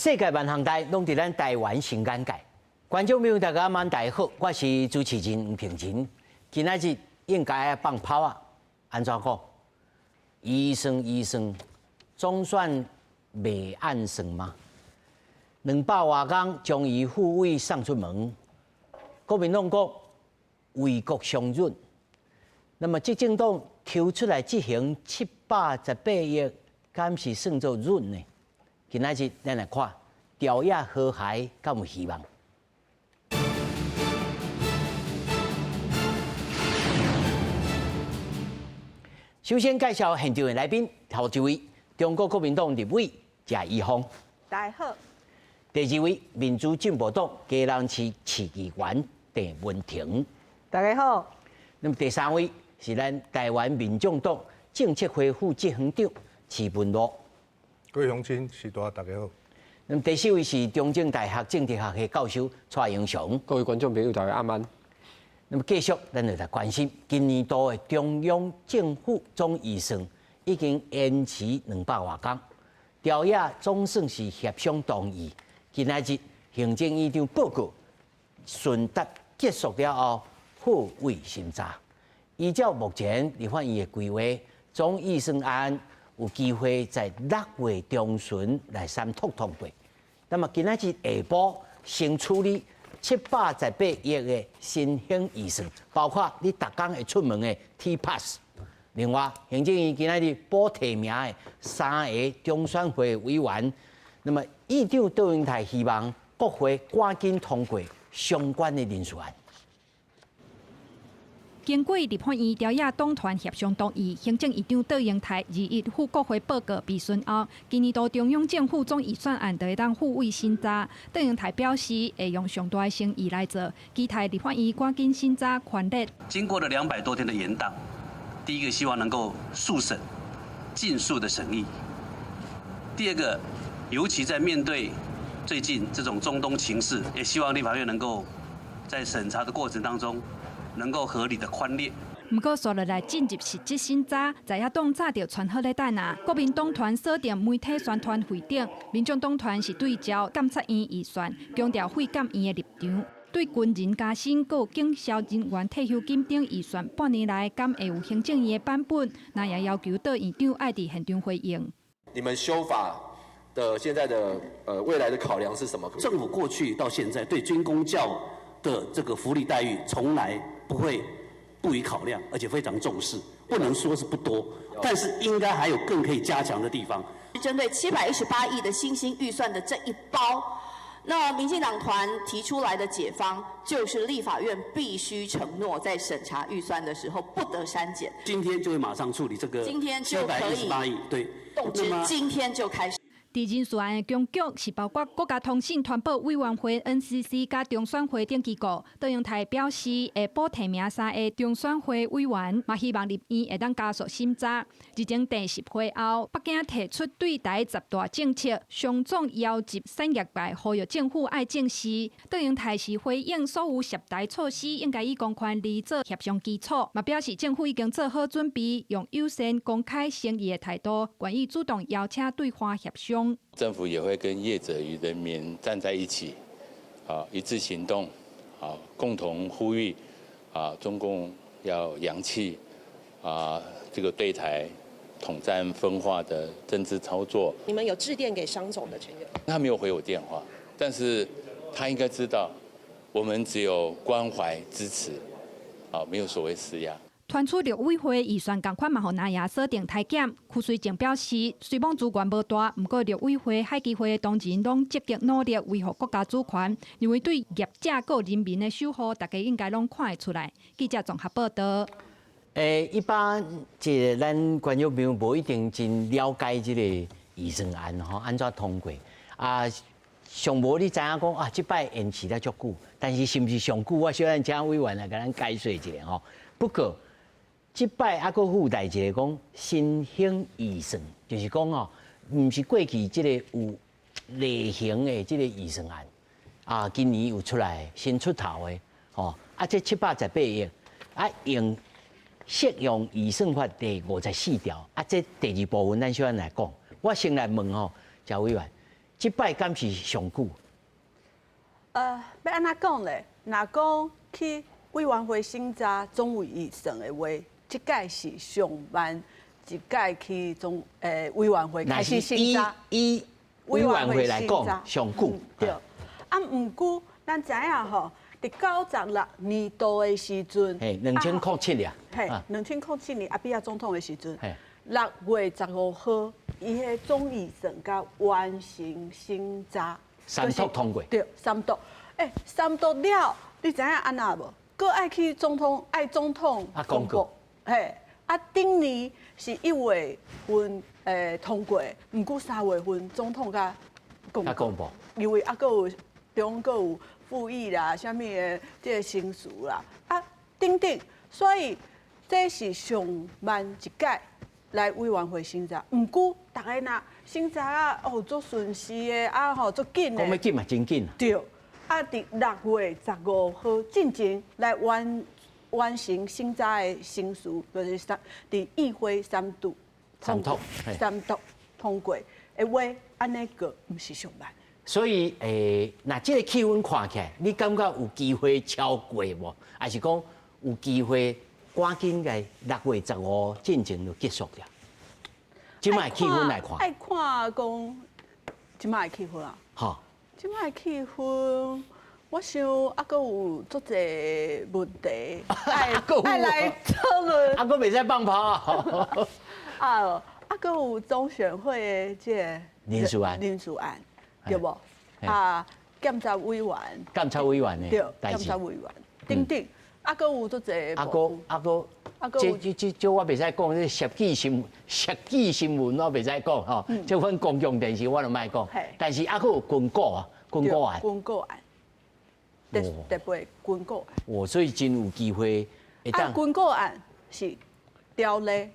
世界萬項代攏佇咱台灣新眼界。觀眾朋友大家晚大家好，我是主持人吳平仁。今仔日應該愛放炮啊！按怎講？預算預算總算袂按算嗎？200外工將伊付委送出門，國民黨講為國相潤。那麼執政黨抽出來執行718億，敢是算做潤呢？今仔日咱來看朝野和諧，敢有希望？首先介紹現場的來賓，頭一位中國國民黨立委謝依鳳，大家好。第二位民主進步黨基隆市市議員鄭文婷，大家好。那麼第三位是咱台灣民眾黨政策會副執行長徐文樂，各位鄉親，序大大家好。那麼第四位是中正大學政治學系教授蔡英雄，各位觀眾朋友大家晚安。那麼繼續，咱就來關心今年度的中央政府總預算已經延遲200外工，朝野總算是協商同意。今仔日行政院長報告順達結束了後，付委審查。依照目前立法院的規劃，總預算案有機會在6月中旬來三讀通過。那麼今仔日下晡先處理718億的新興預算，包括你逐工會出門的 T Pass。另外，行政院今仔日補提名的三个中選會委員，那麼院長卓榮泰希望國會趕緊通過相關的人事案。經過立法院朝野黨團協商同意，行政院長卓榮泰21赴國會報告備詢後，今年度中央政府總預算案就會當付委審查。卓榮泰表示，會用上大的誠意來做，期待立法院趕緊審查權力。經過了200多天的延宕，第一個希望能夠速審、盡速的審議。第二個，尤其在面對最近這種中東情勢，也希望立法院能夠在審查的過程當中，能夠合理的寬列。毋過，紲落來進入實質審查，在野黨早就傳好咧等啊。國民黨團鎖定媒體宣傳費等，民眾黨團是對焦監察院預算，強調廢監院的立場。對軍人加薪、閣警消人員退休金等預算，半年來敢會有行政院的版本？那也要求卓院長愛佇現場回應。你們修法的現在的未來的考量是什麼？政府過去到現在對軍公教的這個福利待遇，從來不會不予考量，而且非常重視。不能說是不多，但是應該還有更可以加強的地方。針對718億的新興預算的這一包，那民進黨團提出來的解方，就是立法院必須承諾在審查預算的時候不得刪減。今天就會馬上處理這個。今天就可以。718億，對。動之，今天就開始。佇人事案的僵局是包括國家通信傳播委員會 NCC 佮中選會等機構。卓榮泰表示會補提名三个中選會委員，嘛希望立院會當加速審查。日前電視會後，北京提出對台十大政策，雙總邀集產業界呼籲政府愛正視。卓榮泰是回應所有涉台措施應該以公權力做協商基礎，嘛表示政府已經做好準備，用友善、公開、誠意的態度，願意主動邀請對話協商。政府也會跟業者與人民站在一起，啊，一致行動，啊，共同呼籲，啊，中共要揚棄，啊，這個對台統戰分化的政治操作。你們有致電給商總的成員？他沒有回我電話，但是他應該知道，我們只有關懷支持，啊，沒有所謂施壓。傳出陸委會預算仝款嘛，予藍營鎖定裁減。邱垂正表示，雖罔資源無大，毋過陸委會、海基會的同仁攏積極努力維護國家主權，認為對業者閣人民的守護，大家應該攏看會出來。記者綜合報道。一般這个咱觀眾朋友無一定真了解這個預算案吼，按怎通過啊？上無你知影講啊，這擺延遲了足久，但是是毋是上久？我小等請委員來共咱解說一下吼。不過，這擺猶閣附帶一个講新興預算，就是講哦，毋是過去這個有類型的這個預算案啊，今年有出來新出頭的吼，啊，這718億啊，用適用預算法第54條，啊，這第二部分咱小等來講。我先來問吼，謝委員，這擺敢是上久？欲按怎講咧？若講去委員會審查總預預算的話，這屆是上慢一屆去總委員會開始審查。以委員會來講，上久。對。啊，毋過咱知影吼，佇96年度的時陣，嘿，2007年。嘿，2007年阿扁仔總統的時陣，6月15號，伊彼總預算才完成審查，三讀通過。對，三讀。欸，三讀了，你知影按怎無？閣愛去總統，愛總統公布。嘿，啊，頂年是1月份通過，毋過3月份總統才公布。因為啊，閣有中閣有附議啦，啥物的這个程序啦，啊，等等，所以這是上慢一屆來委員會審查。毋過逐家若審查啊，哦，足順勢的，啊吼，足緊的。講欲緊嘛，真緊。對。啊！佇6月15號進前來完成審查的程序，就是三佇議會三讀三讀三讀通過的話，按呢閣毋是上慢。所以若這个氣氛看起來，你感覺有機會超過無？還是講有機會趕緊來六月十五進前就結束了？這擺氣氛來看，愛看講這擺氣氛啊。好。這擺氣氛，我想猶閣有足濟問題，愛來討論。猶閣袂使放炮啊！啊，猶閣有中選會的這个人事案，人事案對無？啊，監察委員，監察委員的對，監察委員等等，猶閣有足濟。猶閣猶閣，這我袂使講，這涉及新聞我袂使講吼。這阮公共電視我就莫講。但是猶閣有軍購啊，軍購案。軍購案，特別軍購案。哦，所以真有機會會當。啊，軍購案是條例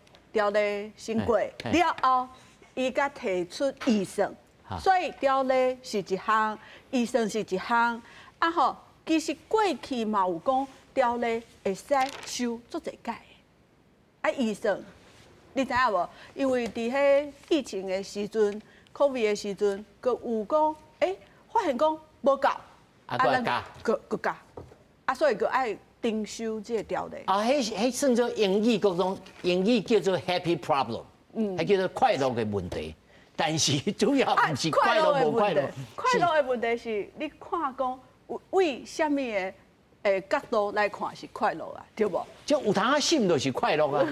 審過了後，伊才提出預算，所以條例是一項，預算是一項。啊吼，其實過去嘛有講條例會使修足濟屆。啊，預算，你知影無？因為佇彼疫情的時陣，COVID 的時陣，閣有講，欸，發現講無夠，啊，閣加，閣加，啊，所以閣愛重修這个條例。啊，彼算做英語嗰種，英語叫做 happy problem，彼叫做快樂的問題。但是主要毋是快樂無快樂，快樂的問題是你看講為啥物的角度來看是快樂啊，對無？就有通仔審就是快樂啊！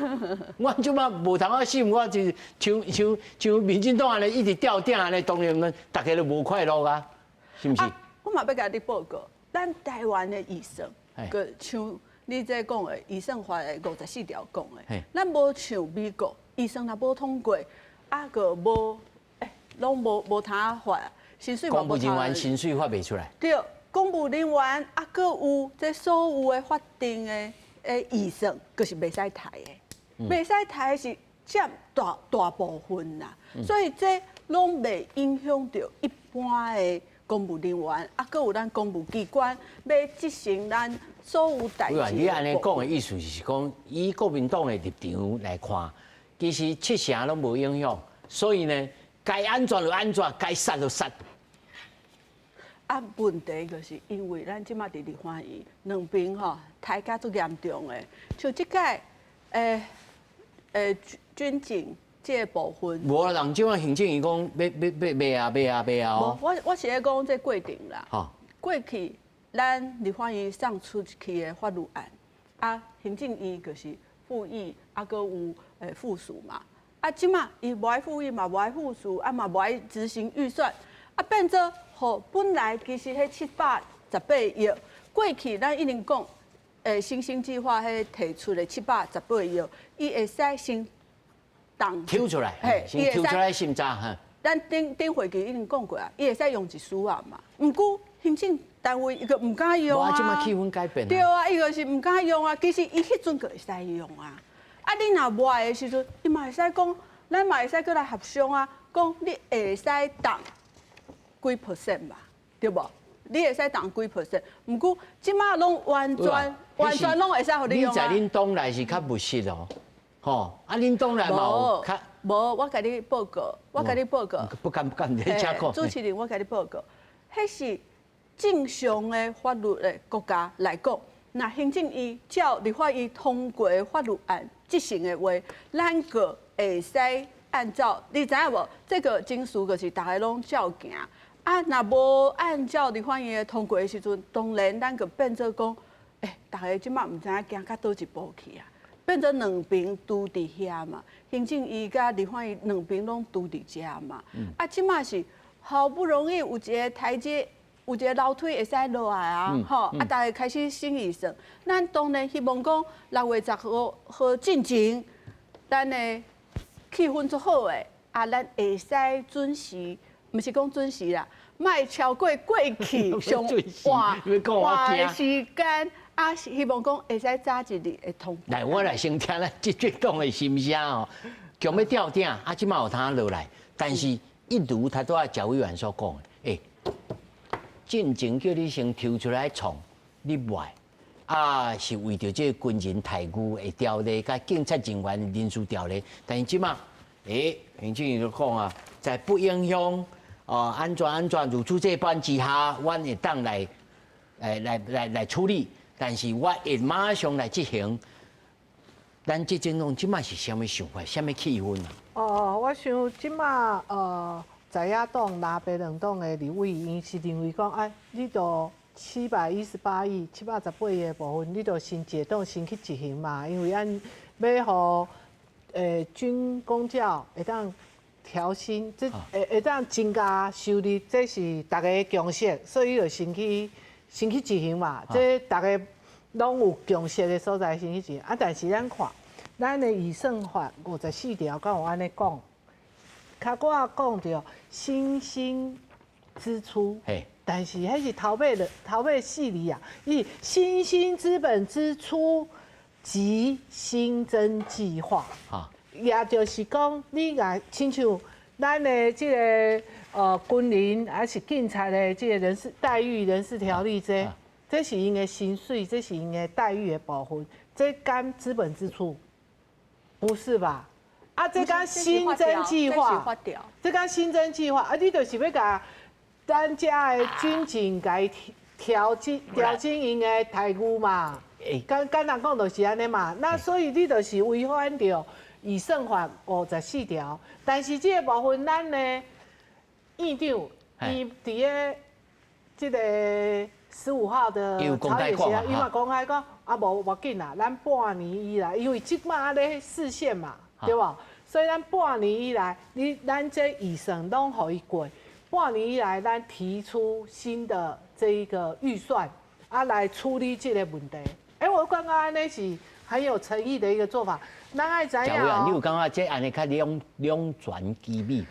我這擺無通仔審，我就像民進黨按呢一直吊頂按呢，當然逐家都無快樂啊，是毋是？我嘛欲共你報告，咱台灣的預算，閣像你這講的預算法的54條講的，咱無像美國預算若無通過，啊，閣無，攏無通發，薪水公務人員薪水發袂出來。對，公務人員啊，閣有這所有的法定的預算，閣是袂使刣的，袂使刣是佔大大部分啦，所以這攏袂影響著一般的公務人員，啊，閣有咱公務機關欲執行咱所有代誌。你按呢講的意思是講，以國民黨的立場來看，其實七成攏無影響，所以呢，該按怎就按怎，該殺就殺。啊，問題就是因為咱這馬佇立法院兩邊吼，刣甲足嚴重的，像這屆軍警這個部分，無啊，人這馬行政院講欲賣啊賣啊賣啊哦。無，我是咧講這過程啦。過去咱立法院送出去的法律案，啊，行政院就是附議，啊，閣有附屬嘛。啊，這馬伊無愛附議嘛，無愛附屬，啊嘛無愛執行預算，啊變做吼，本來其實彼718億，過去咱一直講，新興計劃彼提出的718億，伊會使先動抽出來，嘿，先抽出來審查哈。咱頂頂會期已經講過啊，伊會使用一絲仔嘛。毋過行政單位伊閣毋敢用啊。這馬氣氛改變。對啊，伊就是毋敢用啊。其實伊彼陣閣會使用啊。啊，你若無愛的時陣，伊嘛會使講，咱嘛會使閣來協商啊，講你會使動幾 percent 吧，對無？你會使動幾 percent？毋過這馬攏完全完全攏會使予你用啊。你在恁黨內是較務實哦，吼，啊，恁黨內嘛有較。無，我共你報告，我共你報告。不敢不敢，你請講。主持人，我共你報告，彼是正常的法律的國家來講，若行政院照立法院通過的法律案執行的話，咱閣會使按照，你知影無？這個程序就是逐个攏照行。啊，若無按照立法院的通過的時陣，當然咱就變做講，欸，逐个這馬毋知影行到佗一步去啊。變做兩邊拄佇遐嘛，行政院佮立法院兩邊攏拄佇遮嘛。啊，這馬是好不容易有一个台階，有一个樓梯會使落來啊，吼！啊，逐家開始審預算，咱當然希望講6月10號進前，咱的氣氛足好的，啊，咱會使準時，毋是講準時啦，莫超過過去上晚晚的時間。啊，希望講會使早一日會通。來，我來先聽咱執政黨的心聲哦，強欲吊頂，啊，這馬有通落來，但是一如頭拄仔賈委員所講的，欸，進前叫你先抽出來創，你袂愛，啊，是為著這個軍人待遇的條例，佮警察人員人事條例，但是這馬，欸，行政院就講啊，在不影響哦按怎按怎如此這般之下，阮會當來，來來來來處理。但是我會馬上來執行。咱執政黨這馬是啥物想法，啥物氣氛啊？哦，我想這馬在野黨藍白兩黨的立委，𪜶是認為講，哎，你都718億、718億的部分，你都先解凍，先去執行嘛，因為按欲予軍公教會當調薪，這會當增加收入，這是大家的共識，所以就先去執行嘛，這大家攏有共識的所在先去執行。啊，但是咱看，咱的預算法54條，敢有按呢講？較我講著新興支出，但是彼是頭尾的頭尾四字啊，伊新興資本支出及新增計劃，也就是講，你若親像咱的這个軍人還是警察的這个人事待遇人事條例這，這是𪜶的薪水，這是𪜶的待遇的部分，這敢資本支出？不是吧？啊，這敢新增計劃，這敢新增計劃，啊，你就是欲共咱遮的軍警共調整調整𪜶的待遇嘛？簡簡單講就是按呢嘛。那所以你就是違反著預算法54條，但是這个部分咱的院長伊佇咧這个15號的朝野協商，伊嘛公開講啊，無無緊啦，咱半年以來，因為這馬咧釋憲嘛，對無？所以咱半年以來，你咱這預算攏予伊過，半年以來，咱提出新的這一個預算啊，來處理這個問題。欸，我感覺按呢是很有誠意的一個做法。咱愛知影，你有感覺這按呢較兩全其美無？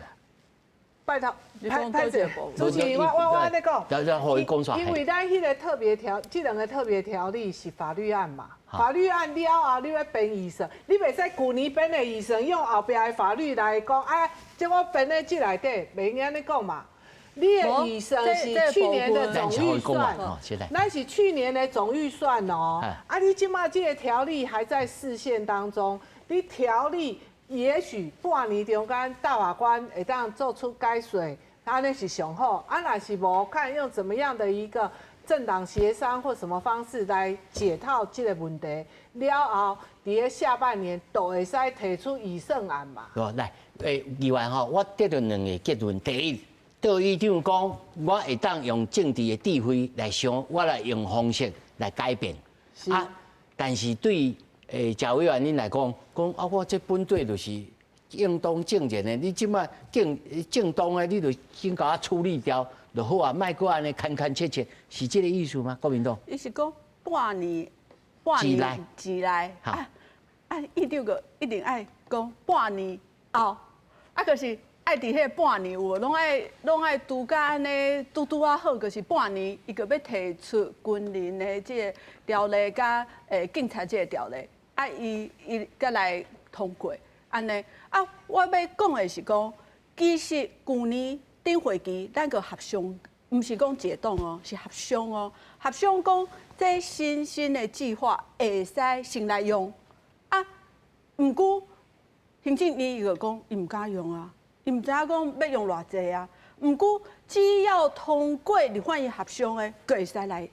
拜託，歹歹勢，主持人，我按呢講，因為咱彼个特別條，這兩个特別條例是法律案嘛，法律案了後，你欲編預算，你袂使舊年編的預算用後壁的法律來講，啊，這我編咧這內底，袂用按呢講嘛。你的預算是去年的總預算，咱是去年的總預算哦。啊，你這馬這个條例還在釋憲當中，你條例也許半年中間大法官會當做出解說，按呢是上好。啊，若是無，看用怎麼樣的一個政黨協商或什麼方式來解套這个問題。了後，佇咧下半年都會使提出預算案嘛。來，欸，議員吼，我得到兩個結論。第一，杜議長講，我會當用政治的智慧來想，我來用方式來改變。啊，但是對賈委員恁來講，講啊，我這本底就是應當正然的，你這馬正正當的，你就先共我處理掉就好啊，莫閣按呢牽牽扯扯，是這个意思嗎？國民黨？伊是講半年，半年之內，啊啊，院長閣一定愛講半年後，啊，就是愛佇彼个半年有無？攏愛攏愛拄甲按呢拄拄仔好，就是半年，伊閣欲提出軍人的這个條例佮警察這个條例，啊，伊伊閣來通過，按呢啊，我欲講的是講，其實舊年頂會期咱閣協商，毋是講解凍哦，是協商哦，協商講這新興的計劃會使先來用，啊，毋過行政院伊就講伊毋敢用啊，伊毋知影講欲用偌濟啊。毋過只要通過立法院協商的，閣會使來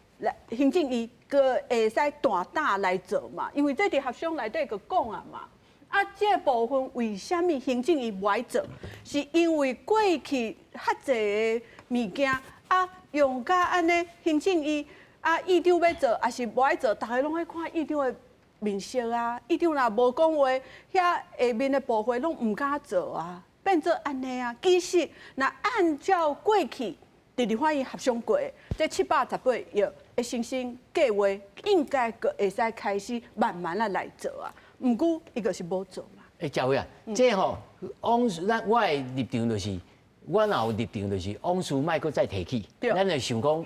行政院閣會使大膽來做嘛，因為這佇協商內底閣講啊嘛。啊，這個部分為啥物行政院無愛做？是因為過去較濟的物件啊，用甲按呢，行政院啊，院長欲做，抑是無愛做，逐家攏愛看院長的面色啊。院長若無講話，遐下面的部會攏毋敢做啊，變做按呢啊。其實，若按照過去佇立法院協商過的，這718億的新興計劃，應該閣會使開始慢慢啊來做啊。毋過，伊就是無做嘛。欸，佳慧啊，這吼往事，咱我的立場就是，我若有立場就是，往事莫閣再提起。咱就想講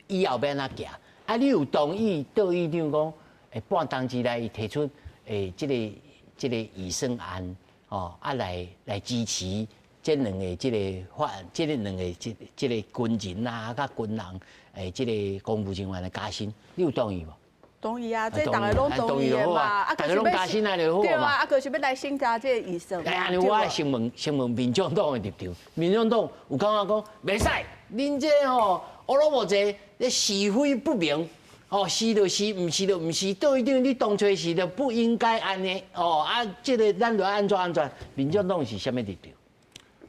以後欲按怎行。啊，你有同意杜院長講，欸，半冬之內提出欸，這個預算案，吼，啊來支持這兩个這個法案，這個兩个這個軍人啊，佮軍人，欸，這個公務人員的加薪，你有同意無？同意啊，這逐家攏同意的嘛。啊，逐家攏加薪啊，就好嘛。對啊，啊，就是欲來審查這個預算。哎呀，我先問民眾黨的立場，民眾黨有感覺講袂使，恁這吼烏魯木齊，你是非不明，哦，是就是，毋是就毋是，杜院長你當初是就不應該按呢，哦，啊，這個咱就按怎按怎，民眾黨是啥物立場？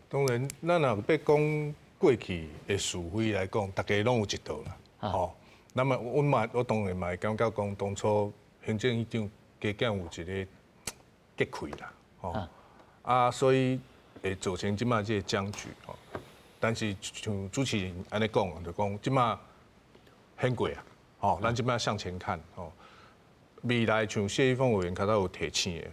當然，咱若欲講過去的是非來講，逐家攏有一道啦，吼。那麼阮嘛，我當然嘛會感覺講，當初行政院長加減有一个結氣啦，吼啊，所以會造成這馬這个僵局吼。但是像主持人按呢講，就講這馬很過啊，吼，咱這馬向前看，吼，未來像謝依鳳委員較早有提醒的，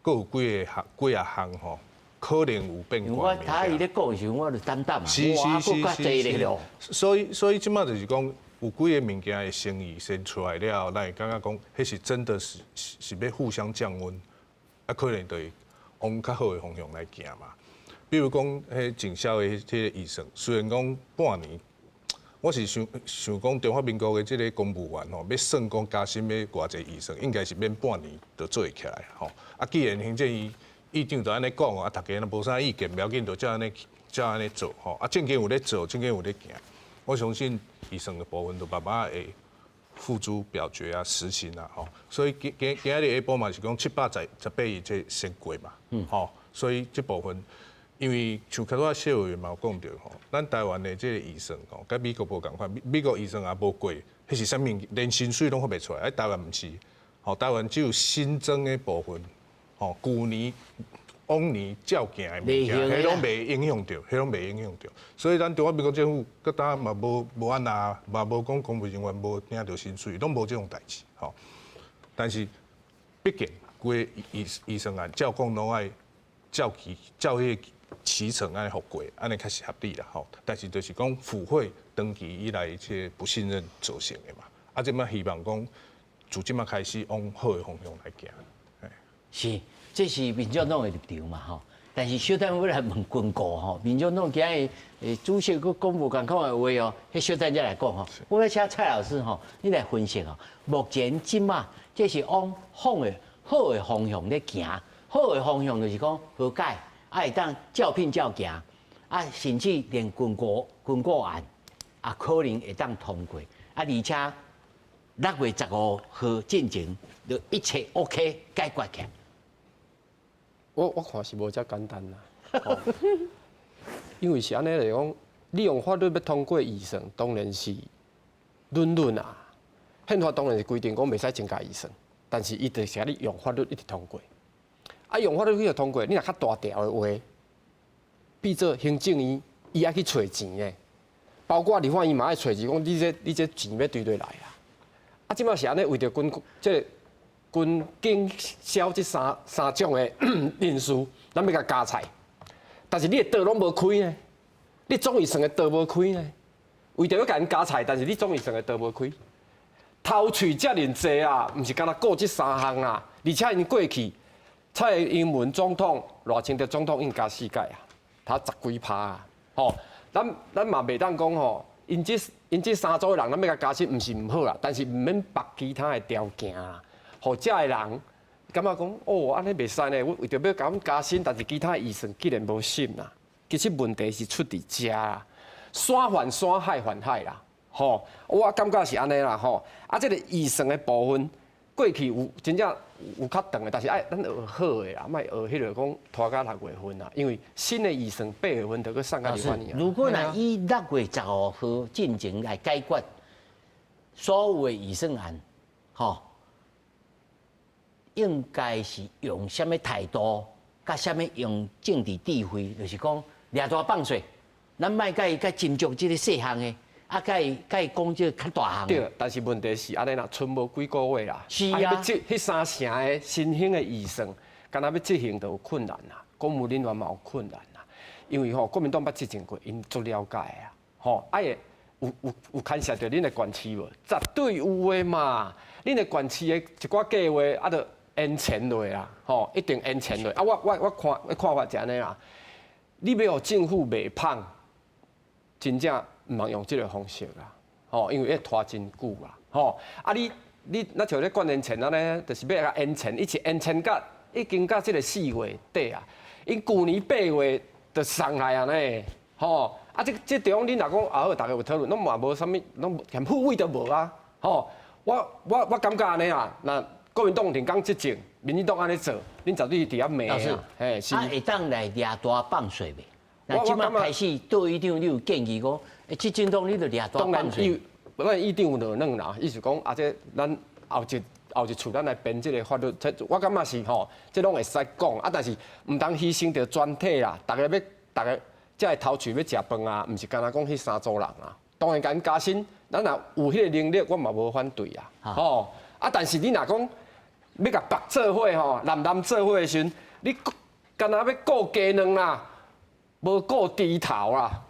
閣有幾个項幾仔項吼，可能有變卦。我他伊咧講的時陣，我就等等嘛，哇，閣較濟咧咯。所以這馬就是講。有幾个物件的爭議先出來了後，咱會感覺講，彼是真的是欲互相降溫，啊，可能就會往較好的方向來行嘛。比如講，彼警消的彼个預算，雖然講半年，我是想想講中華民國的這个公務員吼，欲算講加薪欲偌濟預算，應該是免半年就做會起來吼。啊，既然行政院院長就按呢講啊，逐家若無啥意見，無要緊，就照按呢照按呢做吼。啊，正經有咧做，正經有咧行。我相信預算的部分就慢慢會付諸表決啊、實行啊，吼。所以今今今仔日下晡嘛是講718億這先過嘛，吼。所以這部分，因為像較早謝委員嘛有講著吼，咱台灣的這个預算吼，佮美國無仝款，美國預算也無過，彼是啥物？連薪水攏發袂出來，啊，台灣毋是，吼，台灣只有新增的部分，吼，舊年、往年照行的物件，彼攏袂影響著，彼攏袂影響著。所以咱中華民國政府閣當嘛無無按那，嘛無講公務人員無領著薪水，攏無這種代誌，吼。但是畢竟規个預算案照講攏愛照期照彼个期程按呢予過，按呢較是合理啦，吼。但是就是講府會長期以來這个不信任造成的嘛。啊，這馬希望講自這馬開始往好的方向來行。是，這是民眾黨的立場嘛，吼。但是小等我來問軍顧吼，民眾黨今日主席閣講無仝款的話哦，彼小等才來講吼。我欲請蔡老師吼，你來分析吼。目前這馬這是往好的方向咧行，好的方向就是講和解，啊會當照片照行，啊甚至連軍購案也可能會當通過，啊而且6月15號進前就一切 OK 解決起來。我看是無遮簡單啦，因為是按呢來講，你用法律欲通過預算，當然是論論啊。憲法當然是規定講袂使增加預算，但是伊就是共你用法律一直通過。啊，用法律去通過，你若較大條的話，變做行政院伊愛去揣錢的，包括立法院嘛愛揣錢，講你這錢欲對佗來啊？啊，這馬是按呢，為著軍這个軍警消這三種的人士，咱欲共加菜，但是你的桌攏無開呢，你總預算的桌無開呢，為著欲共𪜶加菜，但是你總預算的桌無開，頭喙遮爾濟啊，毋是干焦顧這三項啊，而且𪜶過去蔡英文總統、賴清德總統已經加四屆啊，頭十幾趴啊，吼，咱嘛袂當講吼，𪜶這三組的人，咱欲共加薪，毋是毋好啦，但是毋免縛其他的條件啊，予遮的人感覺講哦，按呢袂使呢，阮為著欲共阮加薪，但是其他預算竟然無審啦。其實問題是出佇遮啦，山還山，海還海啦，吼，我感覺是按呢啦，吼。啊，這個預算的部分，過去有真正有較長的，但是愛咱學好的啦，莫學彼個講拖到六月份啦，因為新的預算八月份就閣送到立法院。如果若以6月15號進前來解決所有的預算案，吼，應該是用啥物態度，佮啥物用政治智慧，就是講掠大放細，咱莫共伊佮斟酌這個細項的，啊，共伊共伊講這個較大項。對，但是問題是按呢啦，賰無幾個月啦。是啊。彼三成的新興的預算，敢若欲執行就有困難啦，公務人員嘛有困難啦，因為吼國民黨捌執政過，𪜶足了解啊，吼啊會有有有牽涉著恁的縣市無？絕對有的嘛，恁的縣市的一寡計劃啊，著延前落啦，吼，一定延前落。啊，我我我看我看法是按呢啦，你欲予政府袂芳，真正毋通用這個方式啦，吼，因為會拖真久啦，吼。啊你你若像咧懸延前按呢，就是欲共延前，一直延前到已經到這個四月底啊，𪜶舊年八月就送來啊呢，吼。啊，這這中恁若講啊好，逐家有討論，攏嘛無啥物，攏連副委都無啊，吼。我我我感覺按呢啦，若國民黨停工執政，民進黨按呢做，恁絕對佇遐罵啊。嘿，是。啊，會當來掠大放細袂？那這擺開始，杜議長你有建議講，欸，執政黨你著掠大放細。咱議長有兩軟啦，意思講啊，這咱後一後一次咱來編這個法律，這我感覺是吼，這攏會使講啊，但是毋通犧牲著全體啦，逐家欲，逐家才會頭喙欲食飯啊，毋是干焦講彼三組人啊。當然共𪜶加薪，咱若有彼個能力，我嘛無反對啊。吼啊，但是你若講欲共縛做伙吼，男男做伙的時陣，你干焦欲顧雞卵啦，無顧豬頭啦。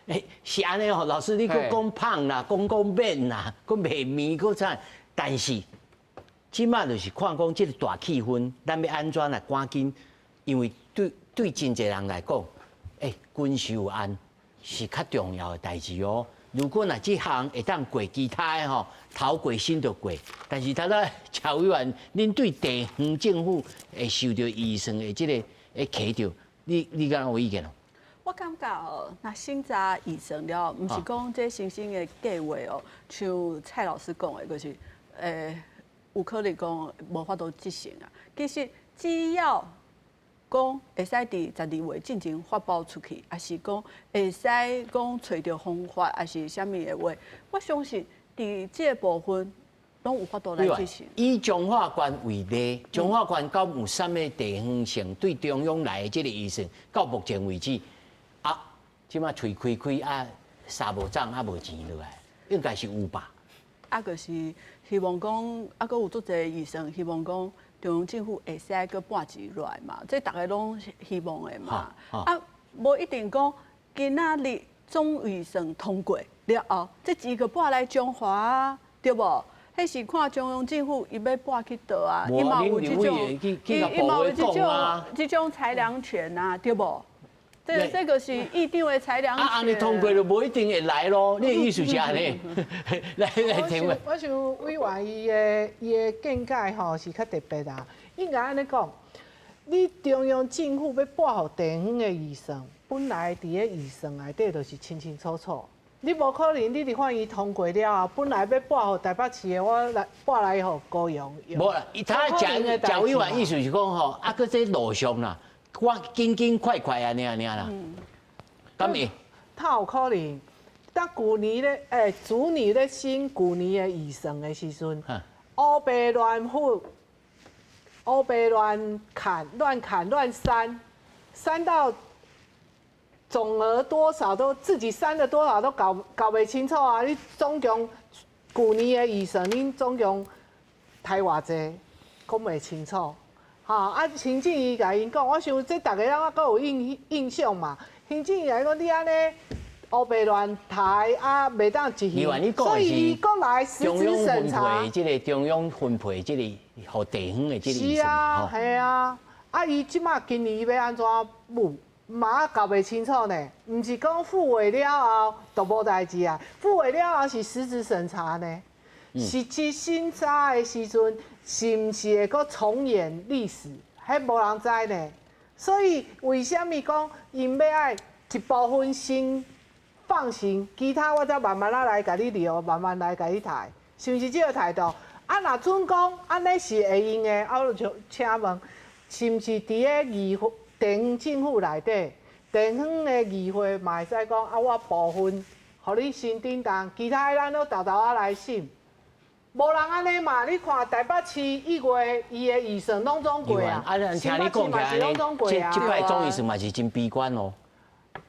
欸，是按呢吼，老師你閣講芳啦，講講免啦，閣袂面閣啥？但是這擺就是看講這個大氣氛，咱欲按怎來趕緊？因為對對真濟人來講，欸，軍售案是較重要的代誌哦。如果若這項會當過其他的吼，頭過身就過。但是頭拄蔡委員，恁對地方政府會受著預算的這個會卡著，你你敢有意見哦？我感覺哦，若審查預算了，毋是講這新興的計劃哦，像蔡老師講的，就是有可能講無法度執行啊。其實只要講會使佇12月進前發包出去，抑是講會使講揣著方法，抑是啥物的話，我相信佇這個部分攏有法度來執行。以彰化縣為例，彰化縣敢有啥物地方性對中央來的這個預算，到目前為止，啊，這擺喙開開啊，沙無漲啊，無錢落來，應該是有吧？啊，就是希望講，啊，閣有足濟預算，希望講中央政府會使閣撥錢落來嘛，這逐家攏希望的嘛。啊，無一定講今仔日總預算通過了後，這錢閣撥來彰化啊，對無？彼是看中央政府伊欲撥去佗啊，伊嘛有這種，伊伊嘛有這種這種裁量權啊，對無？這這個是議長的裁量權。啊，按呢通過就無一定會來咯。你的意思是按呢？來來聽。我想委員伊的伊的見解吼是較特別啦。應該按呢講，你中央政府欲撥予地方的預算，本來佇咧預算內底就是清清楚楚。你無可能，你立法院通過了後，本來欲撥予台北市的，我來撥來予高雄。無啦，他講蔣委員意思是講吼，啊，閣這路上啦。我緊緊快快按呢按呢啦，敢會？他有可能，當舊年咧，欸，主年咧審舊年的預算的時陣，烏白亂付，烏白亂砍、亂砍、亂刪，刪到總額多少都自己刪了多少都搞搞袂清楚啊！你總共舊年的預算，恁總共刣偌濟，講袂清楚。吼啊！行政院共𪜶講，我想這逐家攏猶閣有印印象嘛。行政院講你按呢烏白亂刣啊，袂當執行，所以伊閣來實質審查。這個中央分配，這個予地方的這個。是啊，係啊。啊，伊這馬今年欲按怎補，嘛搞袂清楚呢。毋是講付委了後就無代誌啊，付委了後是實質審查呢。實質審查的時陣，是毋是會閣重演歷史？彼無人知呢。所以為啥物講𪜶欲愛一部分先放行，其他我才慢慢仔來共你聊，慢慢來共你提，是毋是這个態度？啊，若準講按呢是會用的，啊，我就請問，是毋是佇咧議會地方政府內底，地方的議會嘛會使講啊，我部分予你先振動，其他的咱攏沓沓仔來審。無人按呢嘛？你看台北市1月伊的預算攏總過啊，啊，聽你講起來，這擺總預算嘛是真悲觀哦。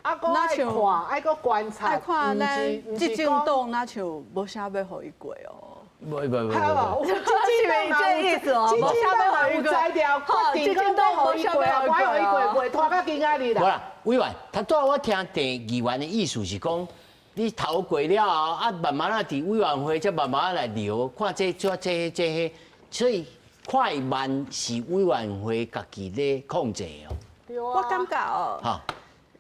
啊，閣愛看，愛閣觀察，愛看咱執政黨若像無啥欲予伊過哦。無無無無，執政黨這意思哦，執政黨有才調，決定講欲予伊過，無予伊過，袂拖到今仔日啦。無啦，委員，頭拄仔我聽鄭議員的意思是講，你投過了後，啊，慢慢仔佇委員會才慢慢來聊，看這這這這彼，所以快慢是委員會家己咧控制哦。我感覺哦，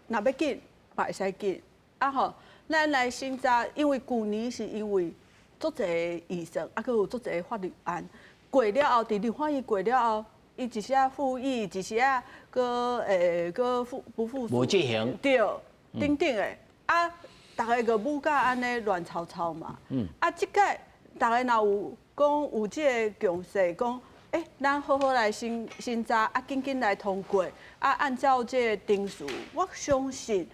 若欲緊，嘛會使緊。啊吼，咱來審查，因為舊年是因為足濟預算，啊，閣有足濟法律案過了後，佇立法院過了後，伊一時仔附議，一時仔閣閣附不附屬，無執行，對，等等的，啊，逐个就舞甲按呢亂糟糟嘛。啊，這擺逐个若有講有這个共識，講，咱好好來審審查，啊，緊緊來通過，啊，按照這个程序，我相信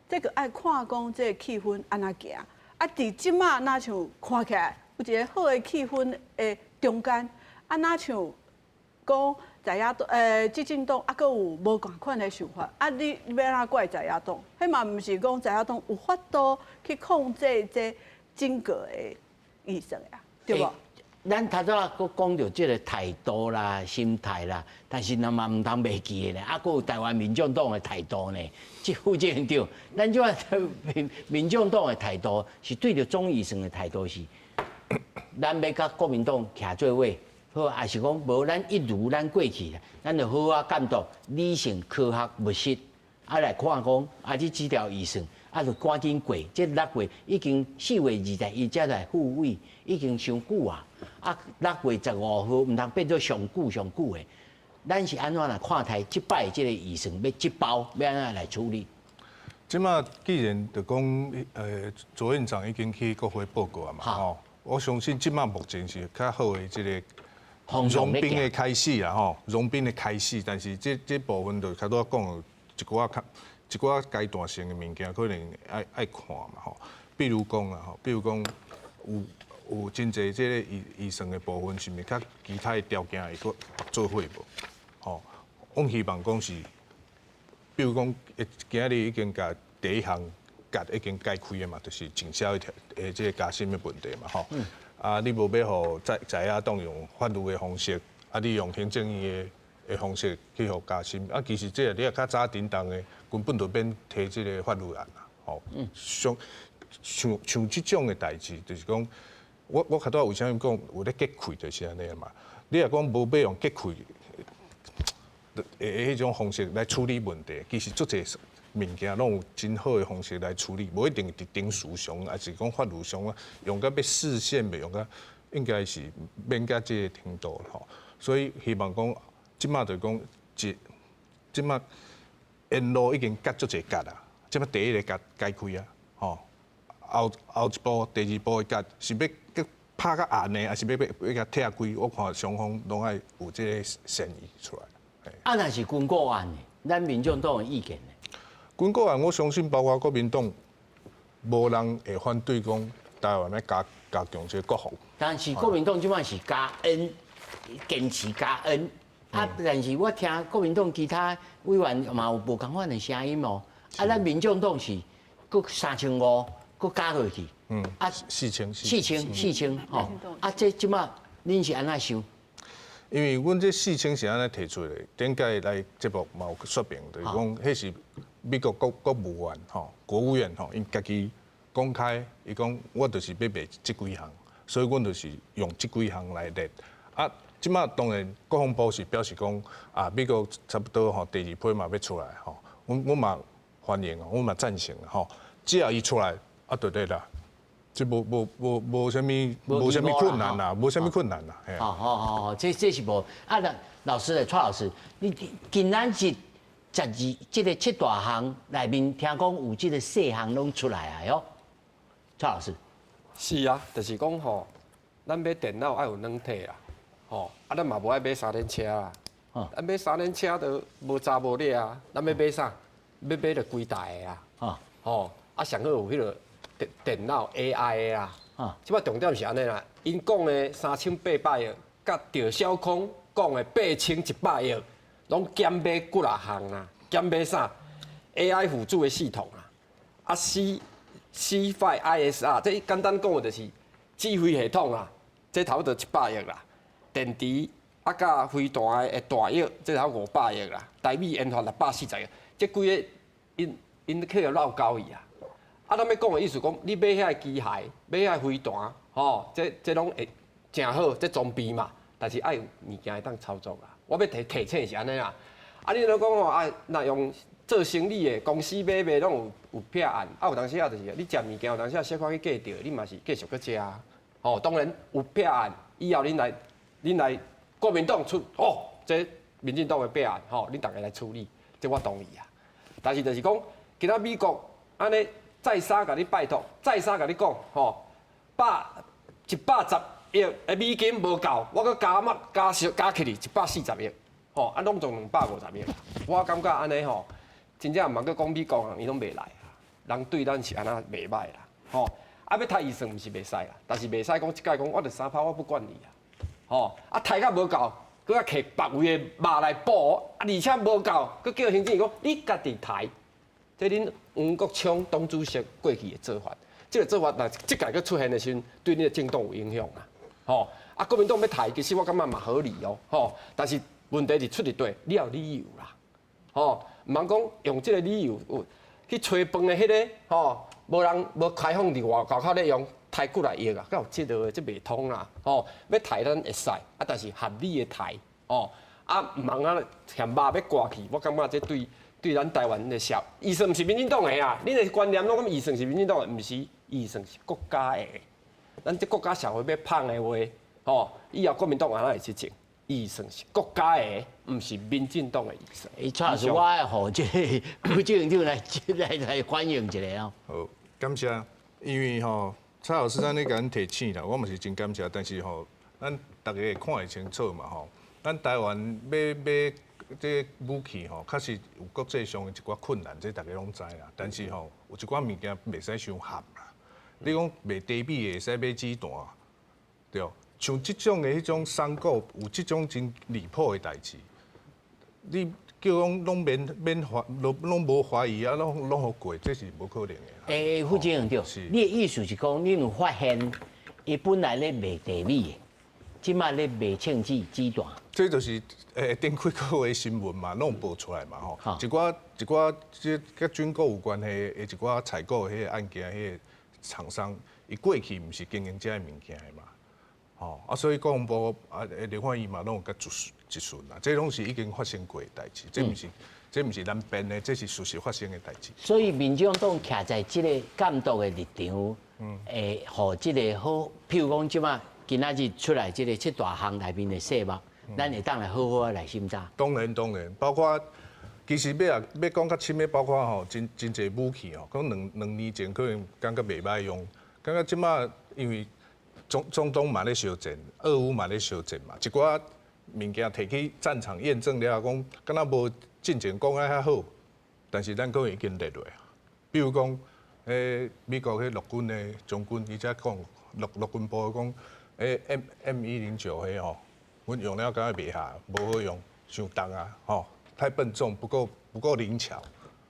這個愛看講這个氣氛按怎行。啊，佇這馬若像看起來有一個好的氣氛的中間，啊，若像講在野黨，執政黨啊，閣有無仝款的想法，啊，你欲按怎怪在野黨？彼嘛毋是講在野黨有法度去控制這整個的預算啊，對無？咱頭拄仔閣講著這个態度啦、心態啦，但是咱嘛毋通袂記的呢，啊，閣有台灣民眾黨的態度呢。這副院長，咱這民民眾黨的態度是對著總預算的態度是，咱欲佮國民黨徛做伙，好，抑是講無咱一如咱過去啦，咱就好好監督、理性、科學、務實，啊來看講，啊這這條預算，啊就趕緊過，這6月已經4月21才來付委，已經傷久啊。啊，6月15號毋通變做上久上久的。咱是按怎來看待這擺這个預算，欲這包欲按怎來處理？這馬既然就講，卓院長已經去國會報告啊嘛，吼，我相信這馬目前是較好的這个融冰的開始啦，吼，融冰的開始。但是這這部分就較拄仔講一寡較一寡階段性的物件，可能愛愛看嘛，吼。比如講啦，吼，比如講有。有真濟這个預預算的部分，是毋是較其他的條件會閣做伙無？吼，阮希望講是，比如講，今仔日已經共第一項結已經解開的嘛，就是進銷的這个加薪的問題嘛，吼。啊，你無欲予在在野黨用法律的方式，啊，你用行政院的方式去予加薪，啊，其實這個你若較早振動的，根本就免提這个法律案啦，吼。像像像這種的代誌，就是講。我我較拄仔為啥物講有咧結氣，就是按呢嘛。你若講無欲用結氣的彼種方式來處理問題，其實足濟物件攏有真好的方式來處理，無一定佇程序上，抑是講法律上啊，用甲欲釋憲袂用甲，應該是免到這个程度吼。所以希望講，這馬就講，這這馬沿路已經結足濟結啊，這馬第一个結解開啊，吼。後後一步、第二步的結是欲閣拍較硬的，抑是欲欲欲共拆開？我看雙方攏愛有這个善意出來。啊，若是軍購案呢？咱民眾黨的意見呢？軍購案，我相信包括國民黨，無人會反對講台灣欲加加強這个國防。但是國民黨這擺是加 N，堅持加 N。啊，但是我聽國民黨其他委員嘛有無仝款的聲音哦。啊，咱民眾黨是閣3500。閣加落去，啊， 4000， 4000，4000，吼，啊，這這馬恁是按怎想？因為阮這四千是按呢提出的，頂擺來節目嘛有說明，就是講彼是美國國國務院吼，國務院吼，𪜶家己公開，伊講我就是欲賣這幾項，所以阮就是用這幾項來列。啊，這馬當然國防部是表示講啊，美國差不多吼第二批嘛欲出來吼，阮阮嘛歡迎，阮嘛贊成吼，只要伊出來。啊，對對啦，這無啥物困難啦，無啥物困難啦。好好好好，這是無啊。那老師咧，蔡老師，你今仔日十二這个七大項內面，聽講有這个細項攏出來啊喲。蔡老師，是啊，就是講吼，咱買電腦愛有軟體啦，吼，啊，咱嘛無愛買三輪車啦，咱買三輪車都無查無掠啊，咱欲買啥？欲買著規台的啊，吼，啊，上好有彼个電腦 AI 的啊，這擺重點是按呢啦，𪜶講的3800億，佮趙小康講的8100億，攏減買幾若項啦，減買啥？AI 輔助的系統啊，啊 C5ISR，這簡單講的就是指揮系統啦，這頭就100億啦，電池啊佮飛彈的彈藥，這頭500億啦，台美研發640億，這幾个𪜶去予落交去啊。啊，咱欲講的意思講，你買遐个機械，買遐个飛彈，吼，這攏會誠好，這裝備嘛，但是愛有物件會當操作啦。我欲提醒是按呢啦。啊，你若講吼啊，若用做生理的公司買賣攏有撇案，啊有當時啊就是你食物件有當時啊小可去過著，你嘛是繼續閣食啊。吼，當然有撇案，以後恁來國民黨出哦，這民進黨的撇案，吼，恁逐家來處理，這我同意啊。但是就是講，今仔美國按呢再三共你拜託，再三共你講，吼，110億的美金無夠，我閣加碼加少加起來140億，吼，啊攏總250億。我感覺按呢吼，真正毋通閣講美國人，伊攏袂來啊。人對咱是按呢袂䆀啦，吼。啊，欲刣預算毋是袂使啦，但是袂使講這擺講，我著三拋我不管你啊，吼。啊，刣較無夠，閣愛摕別位的肉來補，啊，而且無夠，閣叫行政院講你家己刣。這恁黃國昌黨主席過去的做法，這个做法若這屆閣出現的時陣，對恁的政黨有影響啊。吼，啊，國民黨欲刣，其實我感覺嘛合理哦，吼。但是問題是出佇佗，你要有理由啦，吼，毋通講用這个理由去炊飯的彼个，吼，無人無開放佇外口咧用刣幾若億啊，敢有這个這袂通啦，吼，欲刣咱會使，啊，但是合理的刣，哦，啊，毋通啊嫌肉欲割去，我感覺這對咱台灣的社，預算毋是民進黨的啊，恁的觀念攏講預算是民進黨的，毋是，預算是國家的。咱這國家社會欲麭的話，吼，以後國民黨按怎會執政？預算是國家的，毋是民進黨的預算。欸，蔡老師，我愛予這个副院長來反應一下哦。好，感謝。因為吼，蔡老師按呢共阮提醒啦，我嘛是真感謝。但是吼，咱逐家會看會清楚嘛吼。咱台灣欲買這武器吼，確實有國際上的一寡困難，這逐家攏知啦。但是吼，有一寡物件袂使傷合啦。你講賣低比會使買子彈，對？像這種的彼種商購，有這種真離譜的代誌，你叫講攏免免懷，攏無懷疑啊，攏予過，這是無可能的。欸，副總對，你的意思是講，你有發現，伊本來咧賣地米的，這擺咧賣槍支子彈。這就是頂幾個月新聞嘛，攏有報出來嘛吼。一寡這佮軍購有關係的一寡採購彼个案件，彼个廠商，伊過去毋是經營這个物件的嘛。吼啊，所以國防部啊，立法院嘛，攏有共質詢啦。這攏是已經發生過的代誌，這毋是咱編的，這是事實發生的代誌。所以民進黨徛在這個監督的立場，會予這个好，譬如講這擺今仔日出來這个七大項內面的細目，咱會當來好好來審查。當然當然，包括其實欲啊欲講較深的，包括吼真濟武器吼，講兩年前可能感覺袂䆀用，感覺這擺因為中東嘛咧相戰，俄烏嘛咧相戰嘛，一寡物件提去戰場驗證了後，講敢若無進前講啊遐好，但是咱可能已經列落啊。比如講，彼美國彼陸軍的將軍，伊才講陸軍部講，彼 M109彼吼，阮用了感覺袂合，無好用，傷重啊，吼，太笨重，不夠靈巧，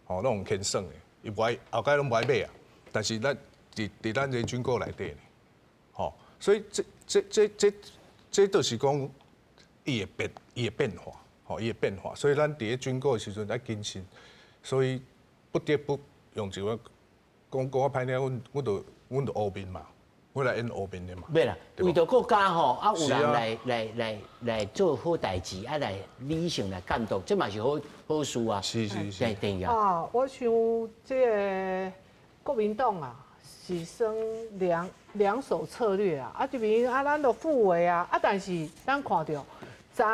吼，攏用牽耍的，伊無愛後蓋攏無愛買啊。但是咱佇咱這軍購內底呢，吼，所以這就是講伊會變化，吼，伊會變化。所以咱佇咧軍購的時陣愛謹慎，所以不得不用一個講講較歹聽，阮就烏面嘛，阮來演烏面的嘛。袂啦，為著國家吼，啊有人來做好代誌，啊來理性來監督，這嘛是好好事啊。是是是。對啊。啊，我想這个國民黨啊，是算兩手策略啊，啊這邊啊，咱就赴會啊，啊但是咱看著，昨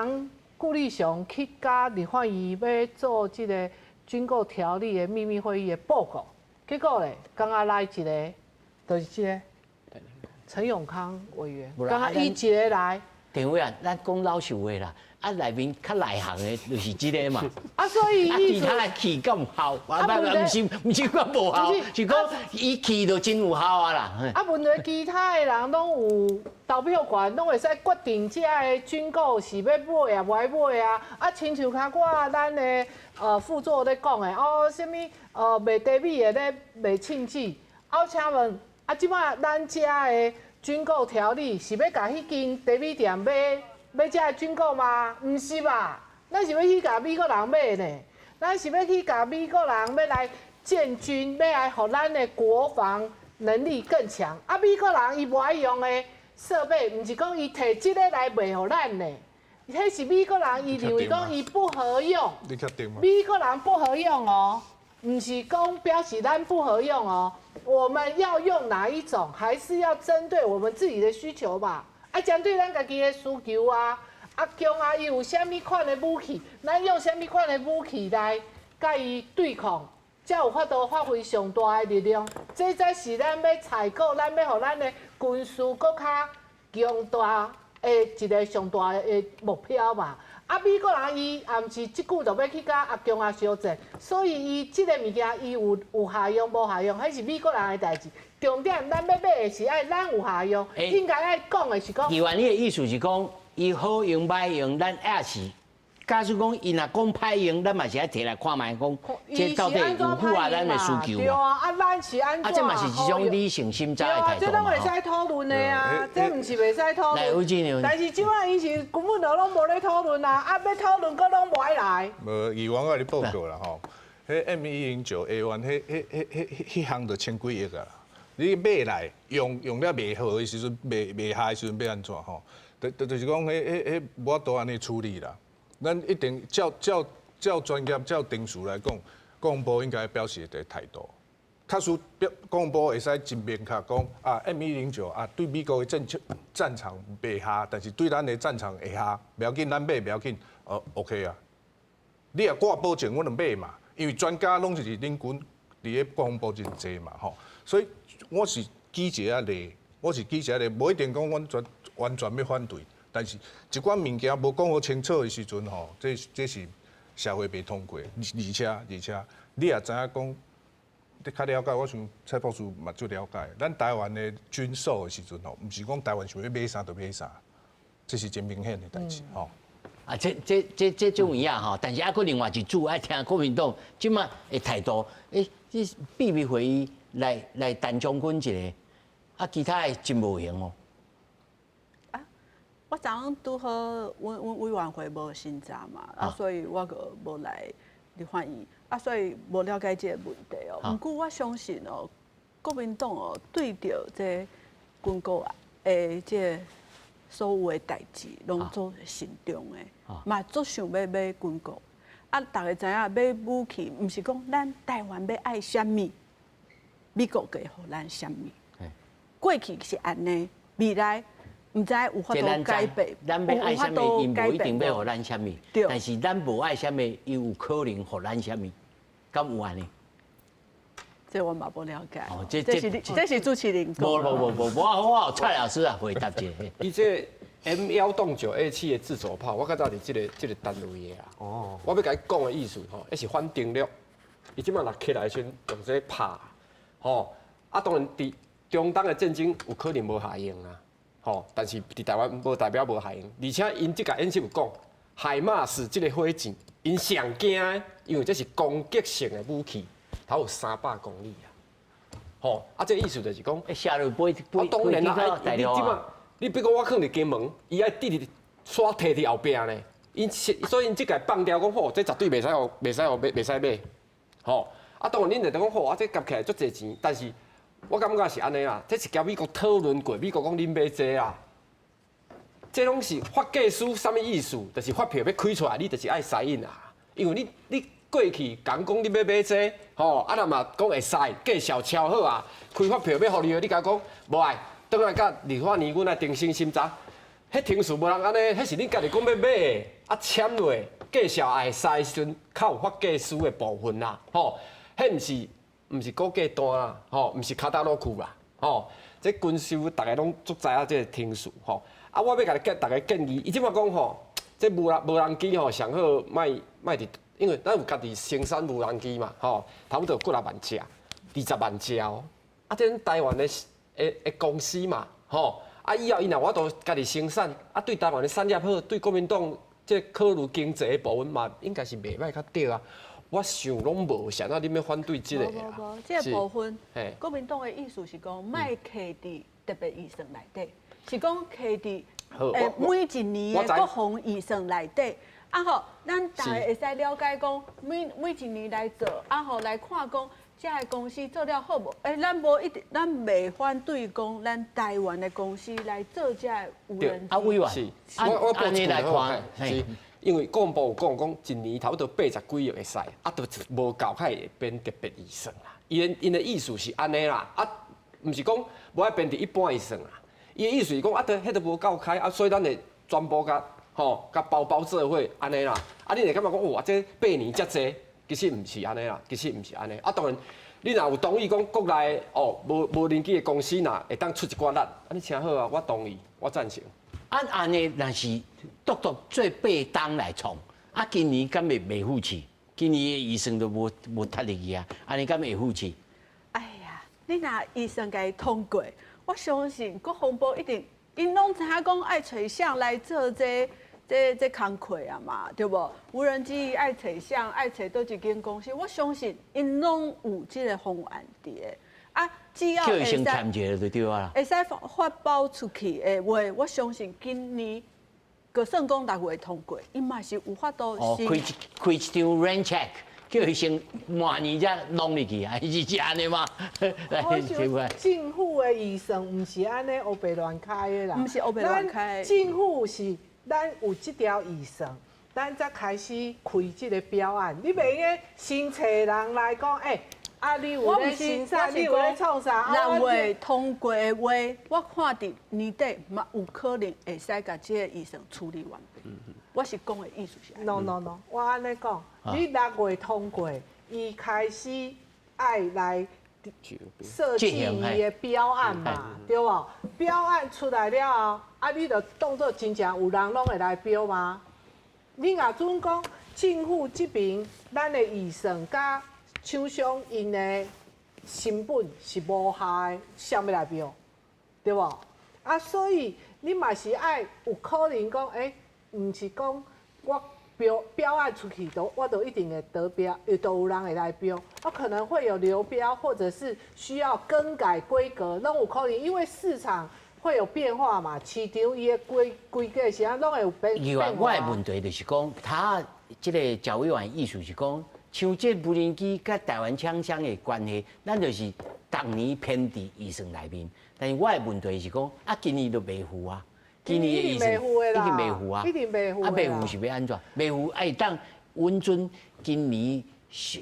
顧立雄去佮立法院欲做這个軍購條例的秘密會議的報告，結果咧，剛剛來一个，就是這个陳永康委員，剛剛伊一个來。陳委員，咱講老實話啦，啊內面較內行的就是這个嘛。啊，所以啊，其他的去敢有效？啊，毋是講無效，是講伊去就真有效啊啦。啊，問題其他的人攏有投票權，攏會使決定這个軍購是欲買啊，無愛買啊。啊，親像較我咱的副座咧講的，哦，啥物賣茶米的咧賣凊子。啊，請問啊，這擺咱遮的軍購條例是欲共彼間茶米店買買這个軍購嗎？毋是吧？咱是欲去共美國人買呢？咱是欲去共美國人欲來建軍，欲來予咱的國防能力更強。啊，美國人伊無愛用的設備，毋是講伊提這个來賣予咱呢？彼是美國人伊認為講伊不合用。你確定嗎？美國人不合用哦，毋是講表示咱不合用哦。我們要用哪一種，還是要針對我們自己的需求吧？啊，針對咱家己的需求啊，啊，強啊，伊有啥物款的武器，咱用啥物款的武器來佮伊對抗，才有法度發揮上大的力量。這才是咱欲採購，咱欲予咱的軍事閣較強大的一个上大的目標嘛。啊，美國人伊也毋是這久就欲去佮阿共仔相戰，所以伊這个物件伊有效用無效用，彼是美國人的代誌。重點，咱欲買的是愛咱有效用，應該愛講的是講。議員，你的意思是講，伊好用歹用，咱也是。假使講伊若講歹用，咱嘛是愛提來看覓，講這到底有符合咱的需求。對啊，啊，咱是按怎？啊，這嘛是一種理性審查的態度。這攏會使討論的啊，這毋是袂使討論。但是這擺伊是根本就攏無咧討論啊，啊，欲討論閣攏無愛來。無，議員我共你報告啦吼，彼 M109A1，彼項就千幾億啊。你買來用用了袂好的時陣，袂效的時陣欲按怎吼？就是講，彼無法度按呢處理啦。咱一定照專業、照程序來講，國防部應該表示一個態度。確實，表國防部會使真明確講啊，M109啊，對美國的戰場袂效，但是對咱的戰場會效，袂要緊，咱買袂要緊，哦，OK 啊。你若掛保證，阮就買嘛，因為專家攏是恁軍佇咧國防部真濟嘛，吼。所以我是舉一個例，我是舉一個例，無一定講阮全完全欲反對。但是一寡物件無講好清楚的時陣吼，這是社會袂通過。而且你也知影講，你較了解，我想蔡博士嘛足了解。咱台灣的軍售的時陣吼，毋是講台灣想欲買啥就買啥，這是真明顯的代誌吼。啊，這種有影吼，但是猶閣另外一組愛聽國民黨這擺的態度。欸，這秘密會議來陳將軍一個，啊，其他的真無閒哦。我昨昏拄好，阮委員會無審查嘛，啊，所以我閣無來立法院，啊，所以無了解這個問題哦。毋過我相信哦，國民黨哦對著這軍購案的這所有的代誌，攏足慎重的，嘛足想欲買軍購。啊，逐家知影買武器，毋是講咱台灣欲愛啥物，美國會予咱啥物。過去是按呢，未來。毋知有法度改變，咱欲愛啥物，伊無一定欲予咱啥物。但是咱無愛啥物，伊有可能予咱啥物，敢有按呢？這我嘛無了解。哦，這是主持人講。無無無無，我蔡老師啊回答一下。伊這 M109A7的自走炮，我較早佇這個單位的啊。哦。我欲共伊講的意思吼，彼是反登陸。伊這擺若起來的時陣用這拍，吼啊，當然佇中東的戰爭有可能無效用啊。吼，但是佇台灣無代表無效用，而且𪜶這個演習有講，海馬斯這个火箭，𪜶上驚的，因為這是攻擊性的武器，它有300公里啊。吼，啊，這个意思就是講，射落飛飛啊，當然啦，你這擺，你比如講我囥佇金門，伊愛直直煞提佇後壁呢，𪜶所以𪜶這個放掉講，吼，這絕對袂使予，袂使予買，袂使買。吼，啊，當然恁就講，吼，啊，這夾起來足濟錢，但是。我感覺是按呢啦，這是共美國討論過，美國講恁買這啊，這攏是發價書，啥物意思？就是發票欲開出來，你就是愛使印啊，因為你過去講講你欲買這個，吼，啊若嘛講會使，介紹超好啊，開發票欲予你，你共講無愛，轉來佮立法院阮來重新審查，彼程序無人按呢，彼是恁家己講欲買的，啊簽落介紹也會使的時陣，較有法計師的部分啦，吼，彼毋是估價單啦，吼，毋是卡達洛區啦，吼，這軍售逐个攏足知影這個程序，吼，啊，我欲共你逐家建議，伊這擺講吼，這無人機吼上好莫莫佇，因為咱有家己生產無人機嘛，吼，差不多幾若萬隻，20萬隻哦。啊，這台灣的公司嘛，吼，啊以後伊若有法度家己生產，啊對台灣的產業好，對國民黨這考慮經濟的部分嘛，應該是袂䆀較對啊。我想攏無啥，那你欲反對這個啊？無無無，這個部分，國民黨的意思是講，莫卡佇特別預算內底，是講卡佇每一年的國防預算內底。啊吼，咱逐家會使了解講，每一年來做，啊吼來看講，這个公司做了好無？欸，咱無一定，咱袂反對講，咱台灣的公司來做這个無人機。啊，委員，是，我按呢來看，是，因為國防部有講講，一年差不多80幾億會使，啊，都無夠較會編特別預算啦。𪜶的意思是按呢啦，啊，毋是講無愛編佇一般預算啦。伊的意思是講，啊，都彼都無夠開，啊，所以咱會全部共。吼，共包包做伙按呢啦，啊，你會感覺講哇，這八年遮濟，其實毋是按呢啦，其實毋是按呢。啊，當然，你若有同意講國內哦無人機的公司若會當出一寡力，按呢誠好啊，我同意，我贊成。啊，按呢若是獨獨做八冬來創，啊，今年敢會袂付錢？今年的預算都無踢入去啊，按呢敢會付錢？哎呀，你若預算共伊通過，我相信國防部一定，𪜶攏知影講愛揣誰來做這個。這工課啊嘛，對無？無人機愛揣誰，愛揣佗一間公司，我相信𪜶攏有這個方案佇个。啊，只要會使簽一個就對啊。會使發包出去的話，我相信今年就算講6月通過，伊嘛是有法度。哦，開一張 rain check，叫伊先明年才弄入去啊，是按呢嗎？我想政府的預算毋是按呢烏白亂開的啦，毋是烏白亂開。政府是。咱有這條預算，咱才開始開這個標案。你袂用先揣人來講，欸，啊，你有咧生產，你有咧創啥？ 6月通過的話，我看佇年底嘛有可能會使共這個預算處理完畢。我是講的意思是。 No no no，我按呢講，你六月通過，伊開始愛來設計伊的標案嘛，對無？標案出來了後，啊，你就當做真正有人攏會來標嗎？你若準講政府這邊咱的預算佮廠商𪜶的成本是無合的，誰欲來標？對無？啊，所以你嘛是愛有可能講，欸，毋是講我標案出去都我都一定會得標，都有人會來標，啊，可能會有流標，或者是需要更改規格，攏有可能，因為市場會有變化嘛，市場伊的規格是按攏會有變變化。我的問題就是講，他這個趙委員意思是講，像這無人機佮台灣廠商的關係，咱就是逐年編佇預算內面。但是我的問題是講，啊，今年都袂付啊。今年的預算已經袂付啊，一定袂付。啊，袂付是欲按怎？袂付愛當穩準今年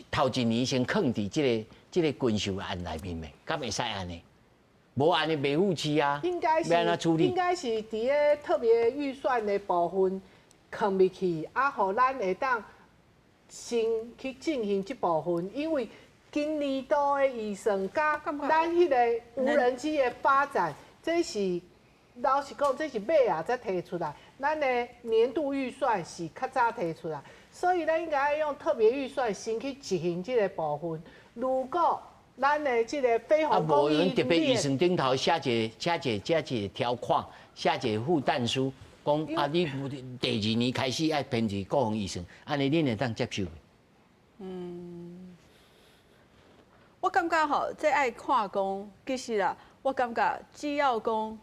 頭一年先囥佇這個軍售案內面袂？敢會使按呢？無按呢袂付錢啊？應該是應該是佇个特別預算的部分囥入去，啊，予咱會當先去進行這部分，因為今年度的預算佮咱彼個無人機的發展，這是。老實講，這是尾仔才提出來，咱的年度預算是較早提出來，所以咱應該用特別預算先去執行這個部分。如果咱的這個飛鴻供應鏈，特別預算頂頭寫一個條款，寫一個附但書，講啊，你第二年開始愛編制國防預算，按呢恁會當接受？嗯，我感覺吼，這愛看講，其實啦，我感覺只要講。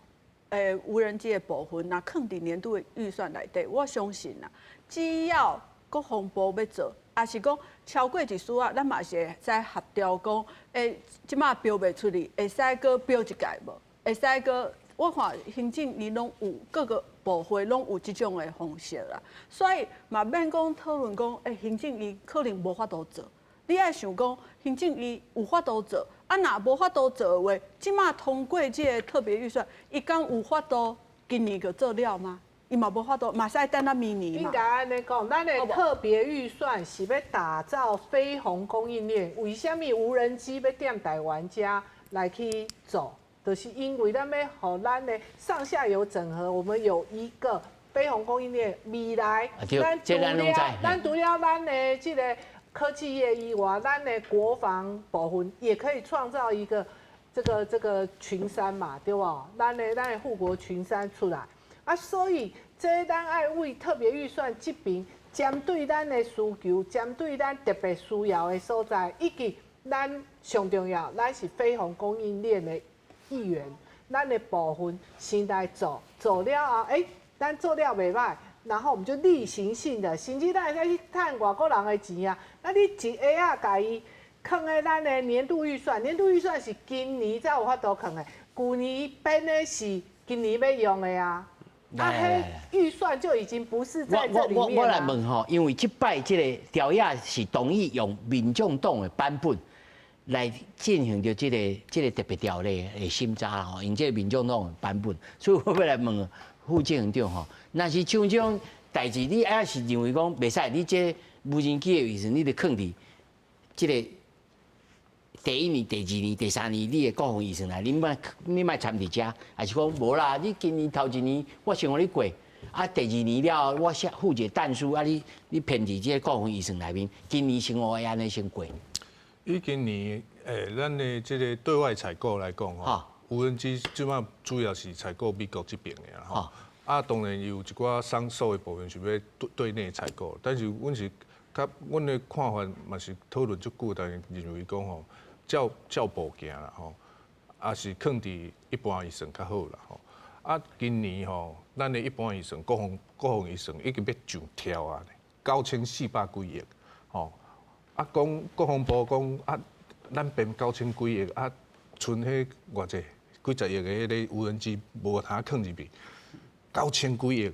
欸，無人機的部分，若囥佇年度的預算內底，我相信啦，只要國防部欲做，抑是講超過一絲仔，咱嘛是會使協調講，欸，這馬標袂出去，會使閣標一屆無？會使閣，我看行政院攏有各個部會攏有這種的方式啦。所以嘛免講討論講，欸，行政院可能無法度做。你愛想講，行政院有法度做，啊，若無法度做的話，這馬通過這个特別預算，伊敢有法度今年就做了嗎？伊嘛無法度，嘛是愛等到明年嘛。應該按呢講，咱的特別預算是欲打造飛鴻供應鏈。為啥物無人機欲踮台灣遮來去做？就是因為咱欲予咱的上下游整合，我們有一個飛鴻供應鏈。未來，咱除了咱的這个科技業以外，咱的國防部分也可以創造一個這個群山嘛，對無？咱的護國群山出來啊，所以這咱愛為特別預算這邊針對咱的需求，針對咱特別需要的所在，以及咱上重要，咱是飛鴻供應鏈的一員，咱的部分先來做，做了後，欸，咱做了袂䆀。然後我們就例行性的，甚至咱會使去趁外國人的錢啊。那你一下仔共伊囥佇咱的年度預算，年度預算是今年才有法度囥的，舊年編的是今年欲用的啊。啊，彼預算就已經不是在這裡面。我來問吼，因為這擺這个條約是同意用民眾黨的版本來進行著這个特別條例的審查吼，用這个民眾黨的版本，所以我欲來問副執行長吼，若是像這種代誌，你抑是認為講袂使，你這無人機的預算，你著囥佇這个第一年、第二年、第三年，你的國防預算內，你莫摻佇遮，還是講無啦？你今年頭一年我先予你過，啊，第二年了後我寫附一個但書，啊，你編佇這个國防預算內面，今年先予按呢先過。以今年咱的這个對外採購來講吼，無人機這擺主要是採購美國這邊的啦吼。啊，當然有一寡商售的部分是欲對對內採購，但是阮是較阮的看法嘛是討論足久，但是認為講吼，照照步行啦吼，啊是囥佇一般預算較好啦吼。啊，今年吼，咱的一般預算國防預算已經欲上跳啊，9400幾億吼。啊，講國防部講啊，咱編9000幾億啊，賰彼偌濟幾十億的彼个無人機無通囥入去，九千幾億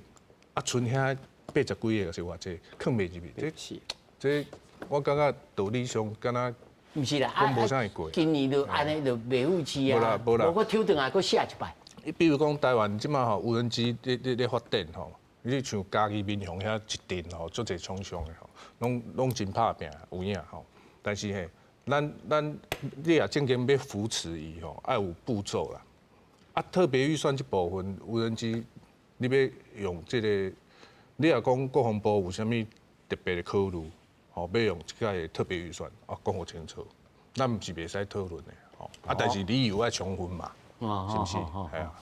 啊，賰遐80幾億是偌濟，囥袂入去。這是這我感覺道理上敢若毋是啦，講無啥會過。今年就按呢就袂赴市啊，無啦無啦，無閣抽轉來閣寫一擺。比如講台灣這馬吼無人機咧發展吼，你像嘉義民雄遐一陣吼，足濟廠商的吼，攏真拍拚有影吼。但是嘿，咱你若正經欲扶持伊吼，愛有步驟啦。啊，特別預算這部分無人機，你欲用這個，你若講國防部有啥物特別的考慮，吼，欲用這个特別預算，啊，講予清楚，咱毋是袂使討論的，吼。啊，但是理由愛充分嘛，是毋是？係啊。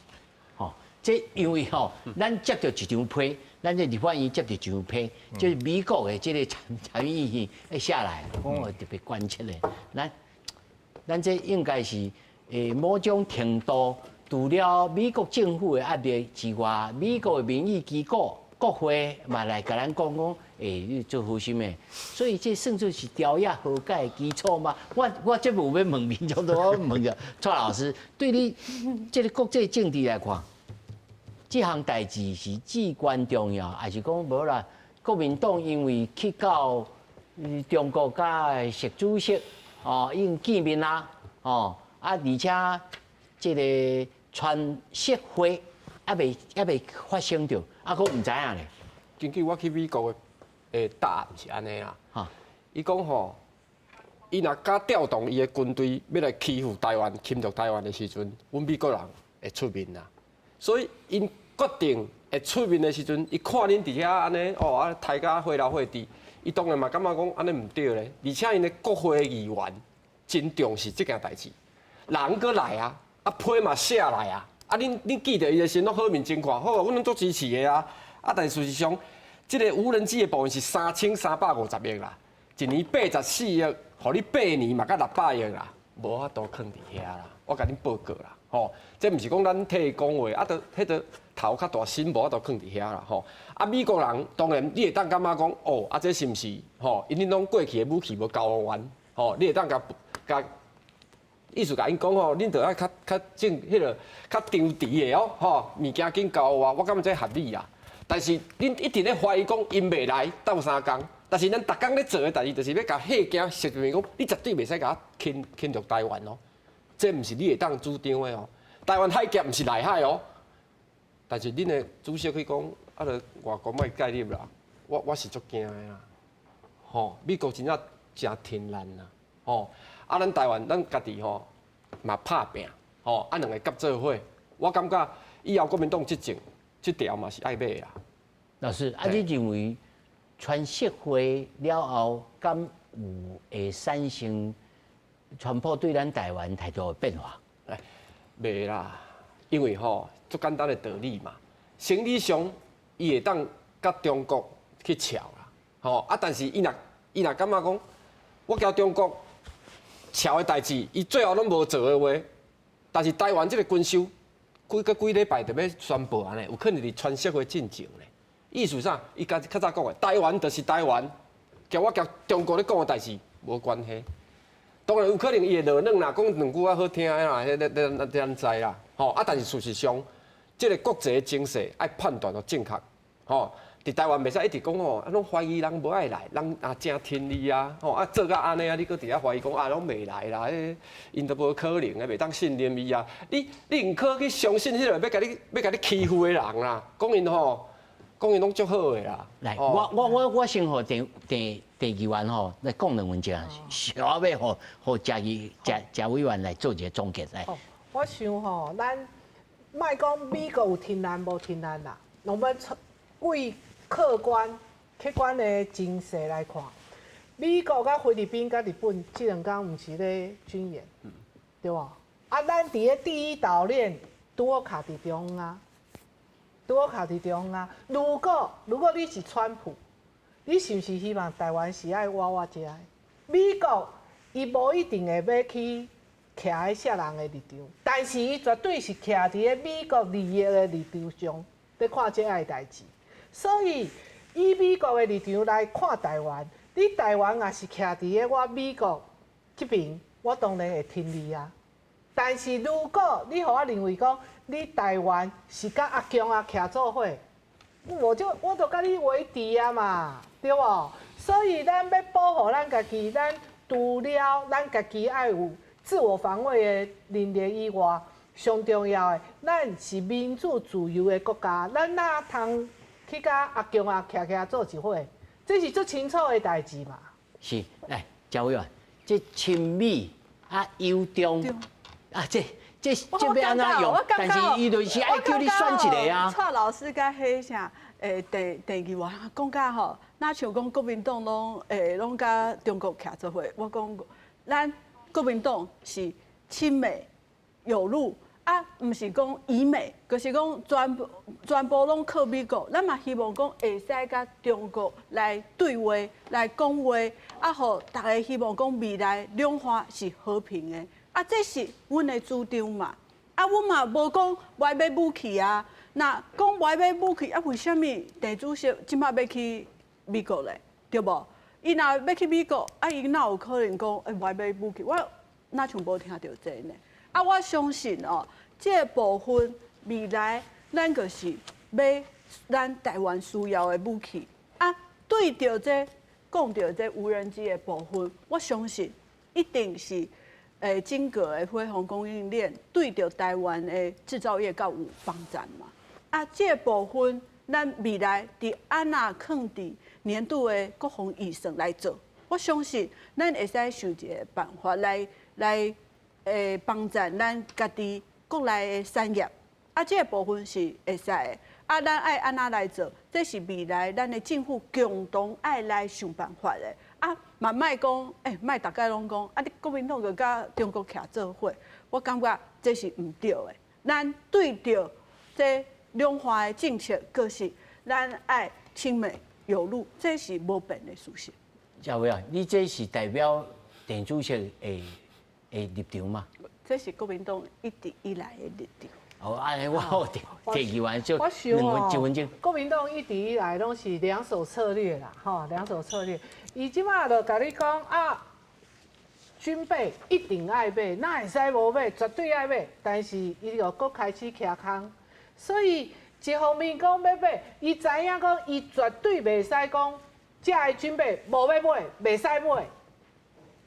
吼，這因為吼，咱接著一張批，咱這立法院接著一張批，就是美國的這个參議院下來，講我特別關切的，咱這應該是某種程度，除了美國政府的壓力之外，美國的民意機構、國會嘛來共咱講講，你做好心的，所以這算做是條約和解的基礎嗎？我這無欲問民眾黨，我問著蔡老師，對你這个國際政治來看，這項代誌是至關重要，還是講無啦？國民黨因為去到中國佮習主席哦，已經見面啦，哦啊，而且這个川習會猶未發生著，啊，閣毋知影咧。根據我去美國的答案是按呢啦。伊講吼，伊若敢調動伊的軍隊欲來欺負台灣、侵略台灣的時陣，阮美國人會出面啦。所以𪜶決定會出面的時陣，伊看恁佇遐按呢，哦啊，刣甲血流血滴，伊當然嘛感覺講按呢毋對咧。而且𪜶的國會議員真重視這件代誌，人閣來啊，啊批嘛寫來啊，啊恁記著伊的時陣攏好面真看，好啊，阮攏足支持的啊。啊，但是事實上，這个無人機的部分是3350億啦，一年84億，予你8年嘛才600億啦，無法度囥佇遐啦。我共恁報告啦，吼，這毋是講咱替伊講話，啊，著彼个頭較大，心無法度囥佇遐啦，吼。啊，美國人當然你會當感覺講，哦，啊，這是毋是吼？𪜶攏過去的武器無交予阮，吼，你會當共共，意思共𪜶講吼，恁著愛較較正彼个較張弛的哦，吼，物件緊交予我，我感覺這合理啊。但是恁一直咧懷疑講𪜶袂來鬥相共，但是咱逐工咧做的代誌，就是欲共嚇驚，習近平講，你絕對袂使共我侵侵略台灣哦，這毋是你會當主張的哦。台灣海峽毋是內海哦。但是恁的主席去講，啊，著外國莫介入啦，我是足驚的啦，吼，美國真正誠天然啦，吼，啊，咱台灣咱家己吼嘛拍拚，吼，啊，兩个合做伙，我感覺以後國民黨執政，這條嘛是愛買啦。老師，啊，你認為川習會了後，敢有會產生川普對咱台灣態度的變化？哎，袂啦，因為吼足簡單的道理嘛，生理上伊會當佮中國去撨啦，吼啊，但是伊若伊若感覺講，我共中國撨的代誌，伊最後攏無做的話，但是台灣這个軍售，幾個幾禮拜就欲宣布按呢，有可能佇川習會進前咧。意思啥？伊較較早講的，台灣就是台灣，共我共中國咧講的代誌無關係。當然有可能伊會落軟啦，講兩句較好聽的啦，彼個咱咱知啦，吼啊！但是事實上，這个國際的情勢愛判斷予正確，吼。佇台灣袂使一直講吼，啊，攏懷疑人無愛來，人啊誠聽你啊，吼啊做甲按呢啊，你閣佇遐懷疑講啊，攏袂來啦，彼𪜶都無可能的，袂當信任伊啊。你你寧可去相信彼个欲共你欲共你欺負的人啦，講𪜶吼，講𪜶攏足好的啦。來，我先予鄭鄭鄭議員吼來講兩分鐘，小尾予予謝議謝謝委員來做一個總結來。我想吼，咱莫講美國有挺咱無挺咱啦，我們從為客觀客觀的情勢來看，美國佮菲律賓佮日本這兩工毋是咧軍演，對無？啊，咱佇咧第一島鏈拄好卡佇中央啊，拄好卡佇中央啊。如果如果你是川普，你是毋是希望台灣是愛倚我遮的？美國伊無一定會欲去徛佇啥人的立場，但是伊絕對是徛佇咧美國利益的立場上，咧看這个代誌。所以，以美國的立場來看台灣，你台灣若是徛佇咧我美國這邊，我當然會挺你啊。但是如果你予我認為講，你台灣是佮阿共啊徛做伙，我就我就佮你為敵啊嘛，對無？所以咱欲保護咱家己，咱除了咱家己愛有自我防衛的能力以外，上重要的，咱是民主自由的國家，咱哪通去佮阿共啊徛徛做一伙？這是足清楚的代誌嘛。是，來，謝委員，這親美啊，友中啊，這這這欲按怎用？但是伊就是愛叫你選一个啊。蔡老師佮彼啥，鄭鄭議員講甲吼，若像講國民黨攏攏佮中國徛做伙。我講咱國民黨是親美友陸。啊，毋是講倚美，就是講全部全部攏靠美國。咱嘛希望講會使佮中國來對話、來講話，啊，予逐家希望講未來兩岸是和平的。啊，這是阮的主張嘛。啊，阮嘛無講無愛買武器啊。若講無愛買武器，啊，為啥物鄭主席這馬欲去美國咧？對無？伊若欲去美國，啊，伊哪有可能講無愛買武器？我哪像無聽著這呢？啊，我相信哦，這個部分未來咱就是買咱台灣需要的武器。啊，對著這講著這無人機的部分，我相信一定是整個的飛防供應鏈對著台灣的製造業較有幫助嘛。啊，這個部分咱未來佇按怎囥佇年度的國防預算來做，我相信咱會使想一個辦法來來。幫助咱家己國內的產業，啊，這個部分是會使的。啊，咱愛按怎來做？這是未來咱的政府共同愛來想辦法的。啊，嘛莫講，莫逐家攏講，啊，你國民黨就佮中國徛做伙，我感覺這是毋對的。咱對著這兩岸的政策，閣是咱愛親美友陸，這是無變的事實。謝委員，你這是代表鄭主席的的立場嗎？這是國民黨一直以來的立場。哦，按呢我予鄭議員就我想兩分一分鐘。國民黨一直以來攏是兩手策略啦，吼，兩手策略。伊這馬就共你講啊，军备一定爱买，哪会使无买？绝对爱买。但是伊就阁开始徛空，所以一方面讲欲买，伊知影讲伊绝对袂使讲，遮的军备无欲买，袂使买，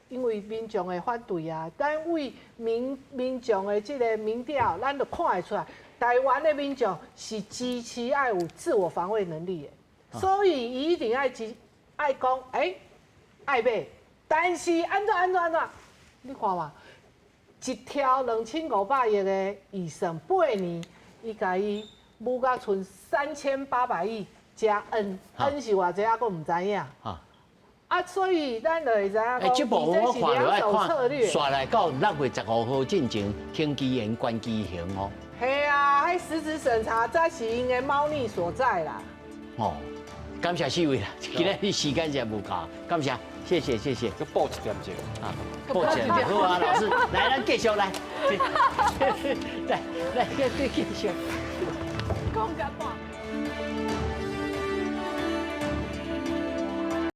因为民众会反对啊。咱为民众的这个民调，咱就看会出来，台湾的民众是支持爱有自我防卫能力的，所以伊一定爱支爱讲，欸，爱买。但是按怎按怎按怎？你看嘛，一条2500亿的预算，8年，伊共伊舞甲賰3800亿加 N，N 是偌济，犹阁毋知影。啊，所以咱就會知影講，這部分我看著愛看，煞來到6月15號進前，停機延關機行哦。係啊，彼實質審查才是𪜶的貓膩所在啦。哦，感謝四位啦，今日時間真無夠，感謝，謝謝謝謝。閣補一點鐘啊，補一點鐘好啊，老師，來，咱繼續來，來來，繼續。講甲半。